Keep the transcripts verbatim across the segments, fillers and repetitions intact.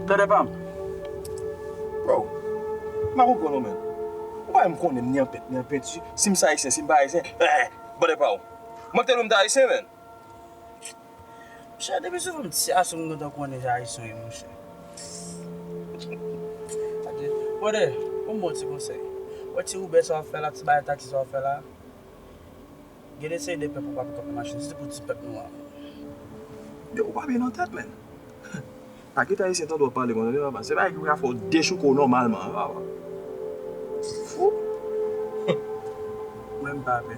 Tande pa m. Bro, m pa konprann ou, menn. Ou pa menm konnen m ni an pent, ni an penti. Si m se ayisyen, si m pa ayisyen, eh, bòdè pa ou. Mwen ki te dwe m te ayisyen, menn. Monchè, depi sou fòm ti aso m gentan konnen se ayisyen w ye, monchè. Gade, bòdè, ban m ba w ti konsèy. Wè ti Uber sa w ap fè la, ti bagay taksi sa w ap fè la. Gen de seri de pèp ou pa pou kanpe machin, sitou pou ti pèp nou an. Yo, ou pa byen nan tèt, menn. Ak kite ayisyen tande w ap pale konsa, se pa, se pa bagay ki ka fè w dechouke w nòmalman, papa. Fou. Mwen m pa pè.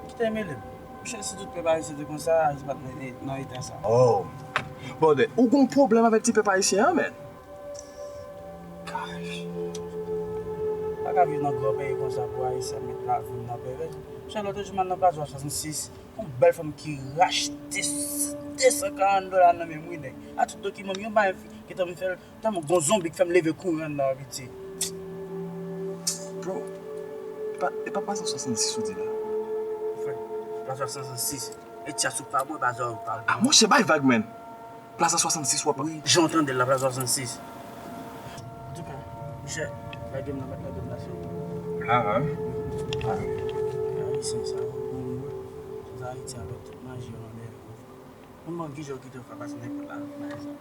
Kite mele m. Monchè, si tout pèp ayisyen te konsa, Ayiti pa t nan, nan eta sa. Oh. Bòdè, ou gon pwoblèm avèk ti pèp ayisyen an, menn? Gosh. Pa ka viv nan gran peyi konsa pou ayisyen ap met lavi m nan perèz. Monchè, lòt jou m al nan Plaza swasannsis, yon bèl fanm ki rachte desan karant dola nan men m, wi, nèg. A tout dokiman m, yon bagay ki te anvi fè l, tèlman gon zonbi k fè m leve kouri anndan an, piti. Bro, e pa, e pa Plaza swasannsis ou di la? Frè, Plaza swasannsis. E ti aso pa bon, e pa zò pa bon. Ah, monchè, bay vag, menn. Plaza swasannsis w ap. Wi, jan w tande l la, Plaza swasannsis. Antouka, monchè, lage m nan, mèt lage m nan, se ou. Ah, ah. Ayisyen sa yo, bon, sa Ayiti avèk tout maji yo nan dèyè yo. Mwen, mwen, kijan w kite w fè pase nenpòt la, bagay sa.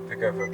Te ka fè.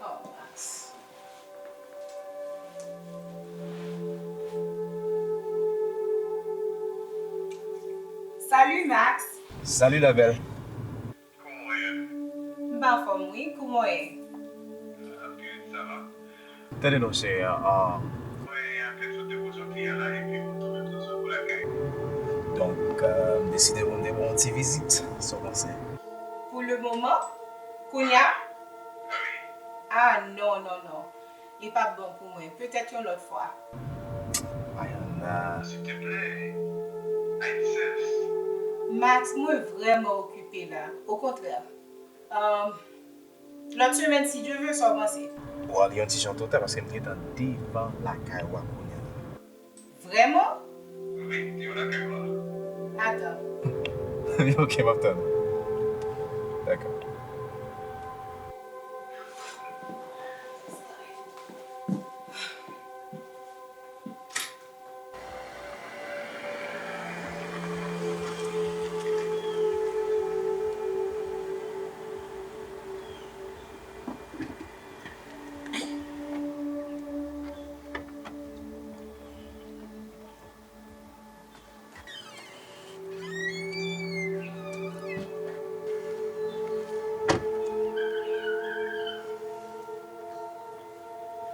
Oh, Max. Salut, Max. Salut, la belle. Kòman w ye? M pa anfòm, wi. Kòman w ye? Ah, ok, ça va. Tande non, cheri, ah, ah. Mwen, apèn sot depoze yon kliyan la, epi mwen tonbe tou sou lakay. Donk, euh, m deside pou m te ba w yon ti vizit, sa w panse? Pou le moman? Kounye a? Ah, non, non, non. Li p ap bon pou mwen. Petèt yon lòt fwa. Ayana. Silteplè. Ay, Max, mwen vrèman okipe la. Okontrè. Um, lòt semèn, si Dye vle, sa w panse? Bon, li yon ti jan twò ta, paske m gentan devan lakay ou a kounye a la. Vrèman? Wi, devan lakay ou a. Atann. Ok, m ap tann ou. Dakò.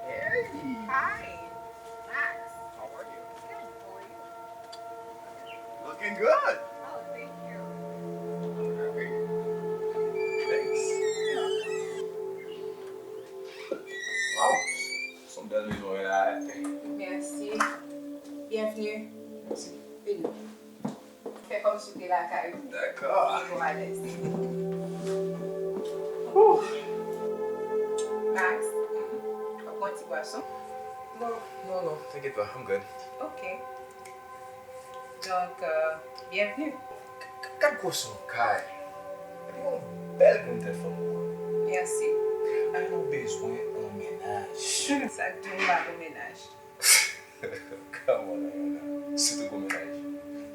Hey! Hi, Max. How are you? Good, how are you? Looking good. Oh, thank you. Thanks. Wow, se yon bèl mezon w la, hein? Merci. Bienvenue. Merci. Vini. Fè kòmsi w te lakay ou. Dakò. Pou w alèz. Ouh. Max, w ap pran ti bwason? Non, non, non, t'inquiète pas, I'm good. Ok. Donk, euh, bienvenue. K-, k-, gad gwosè yon kay. Epi yon bèl grenn tèt fanm ou an. Merci. Ayana bezwen yon mennaj. Sa k di w m pa gen mennaj? Come on, Ayana. Sitou gwo mennaj.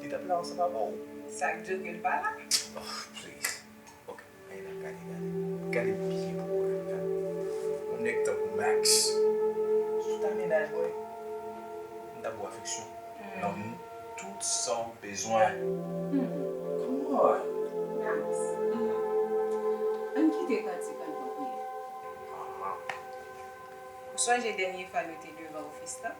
Li t ap la ansanm avè w. Sa k di w ke l pa la? Oh, please. Ok, Ayana, gade, gade. Gade byen pou wè, gade. Yon nèg tankou Max. Sou ta mennaj mwen. Afeksyon, lanmou, tout sa w bezwen. Come on. Max, ann kite kantik an tanpri. Ou sonje dènye fwa nou te devan ofis la?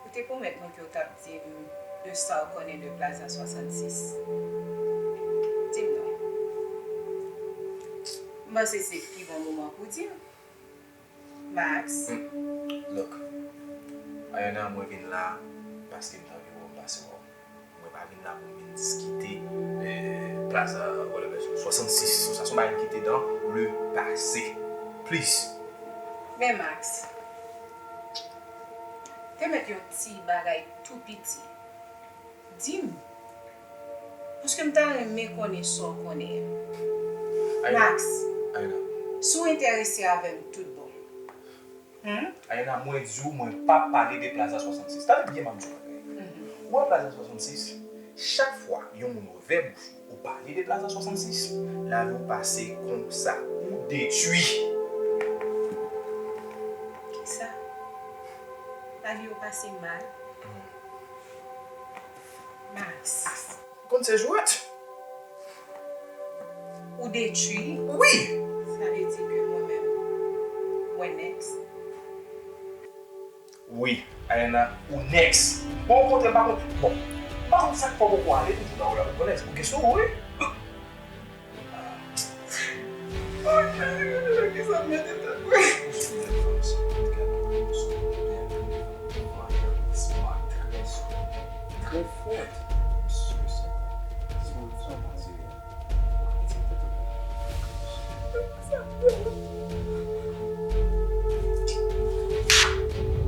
Ou te pwomèt mwen ke w t ap di m de sa w konnen de Plaza swasannsis. Di m non. M panse se pi bon moman pou w di m. Max. Look, Ayana, mwen vin la paske m t anvi wè w, m pase wè w. Mwen pa vin la pou m vin diskite, eh, Plaza, whatever, swasannsis. Sa se yon bagay ki te dans le passé. Please. Men Max, te mèt yon ti bagay tou piti. Di m. Paske m ta renmen konnen sa w konnen an. Ayana, Max, Ayana, si w enterese avè m tout bon. Hmm? Ayana, mwen di w, mwen p ap pale de Plaza swasannsis. Tande byen m ap di w bagay. Ou wè Plaza swasannsis, chak fwa yon moun ouvè bouch ou, ou pale de Plaza swasannsis, lavi w pase konsa. Ou detwi. Kisa? Lavi w pase mal? Max. Ou konn se jwèt? Ou detwi? Wi! Sa vle di ke mwen menm, mwen next? Wi, Ayana, ou next. Bon, okontrè, m pa konn, bon, m pa konn sa k fè w poko ale toujou nan relasyon, ou konnen, se pou kesyon ou, wi. Kisa m mete tèt mwen? Trè fò.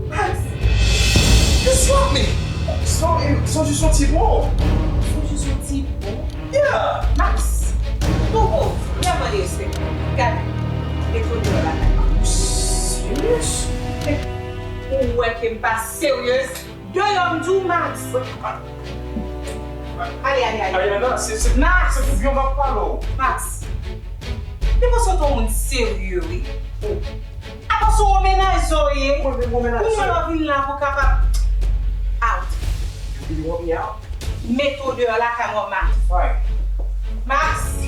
Max! You swap me! Sonje, sonje sou ti bon! Sonje sou ti bon? Yeah! Max! Ou vrèman derespèkte m. Gade, mete w deyò lakay mwen. Serious? Ou wè ke m pa seryez. Deyò m di w, Max. Ale, ale, ale. Ayana, se, se, Max! Se pou byen m ap pale w. Max. Depi w se yon moun serye, wi. Apa se yon mennaj sa w ye? Mwen menm yon mennaj serye. Pou mwen w vin la pou kapab out. You really want me out? Mete w deyò lakay mwen, Max. Fine. Max!